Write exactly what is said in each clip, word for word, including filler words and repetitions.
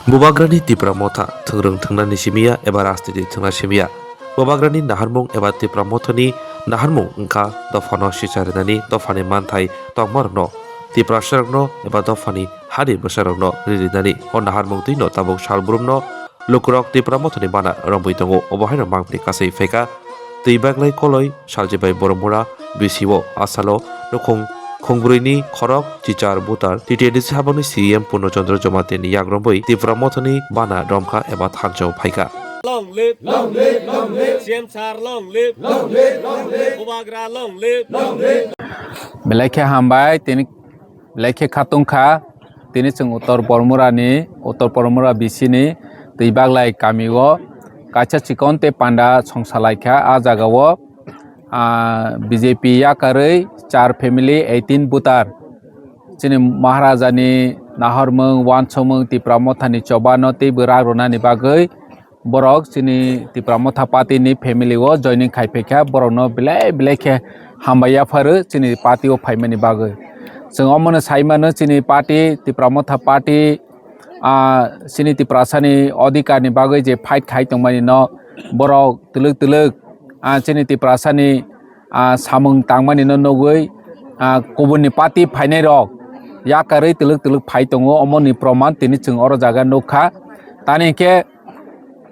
Bubagrani Tipra Motha thwngrwng thwngnani simiya eba rajniti thwngna simiya. Bubagrani naharmung eba Tipra Mothani naharmung wngkha dophano sicha rinani, dophani manthai tongmarokno, Tiprasarokno eba dophani hani bwsarokno ririnani. O naharmung twino tabuk salbrumno lukurok Tipra Mothani bana romwi tongo. Obo haino mangpili kasai phaikha twi baglai koloi Saljibai Boromura B C O asalo nukhung khungbrwini khorok chichar butar T T A D C habangni C E M Purno Chandra Jamatia ni yak romwi Tipra Mothani bana romkha eba thansa phaikha. Long live, long live, long live, C M sir, long live, long live, long live, Bubagra, long live, long live. Belai khe hambai, tini belai khe khatungkha. Tini chwng Uttor Bormura ni, Uttor Bormura B C ni twi baglai kami o kaisa chikon tei panda songsalai kha. A jaga o, ah, B J P yakarwi char family eighteen voter. Chini Maharaja ni nahormung, wansomung, Tipra Motha ni choba no tei bwrak rwnani bagwi borok chini Tipra Motha party ni family o joining khai phaikha, borokno belai belai khe hambai yapharo chini party o phaimani bagwi. Chwng omono sai mano chini party, Tipra Motha party, ah, chini Tiprasa ni odhikar ni bagwi je fight khai tongmani no borok twlwk twlwk, ah, chini Tiprasa ni, ah, samung tangmani no nugwi, ah, kubun ni party phainai rok yakarwi twlwk twlwk phai tongo, omo ni proman tini chwng oro jaga nukha. Tani khe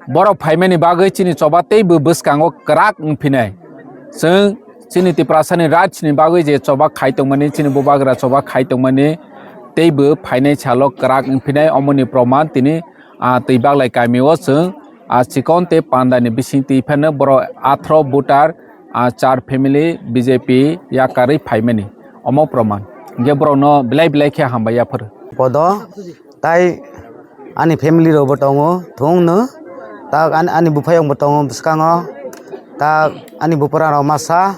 borok phaimani bagwi chini choba teibo bwskango kwrak wngphinai. Chwng chini Tiprasani rights ni bagwi je choba khai tongmani, chini bubagra choba khai tongmani teibo phainai salo kwrak wngphinai, omoni proman tini, ah, twi baglai kami o chwng, ah, chikon tei panda ni bising twi phano borok athro voter, ah, char family B J P yakarwi phaimani, omo proman. Hwnkhe borokno belai belai khe hambai yapharo. Podo. Tai ani family rok bo tongo thung no, ta ani, ani buphayung bo tongo bwskango, ta ani bupra rok masa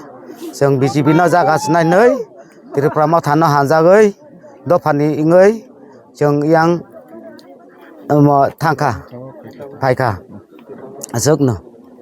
chwng B J P no jaga swnai nwi Tripura Motha no hanjagwi dophani wngwi chwng yang omo thangkha phaikha aswk no.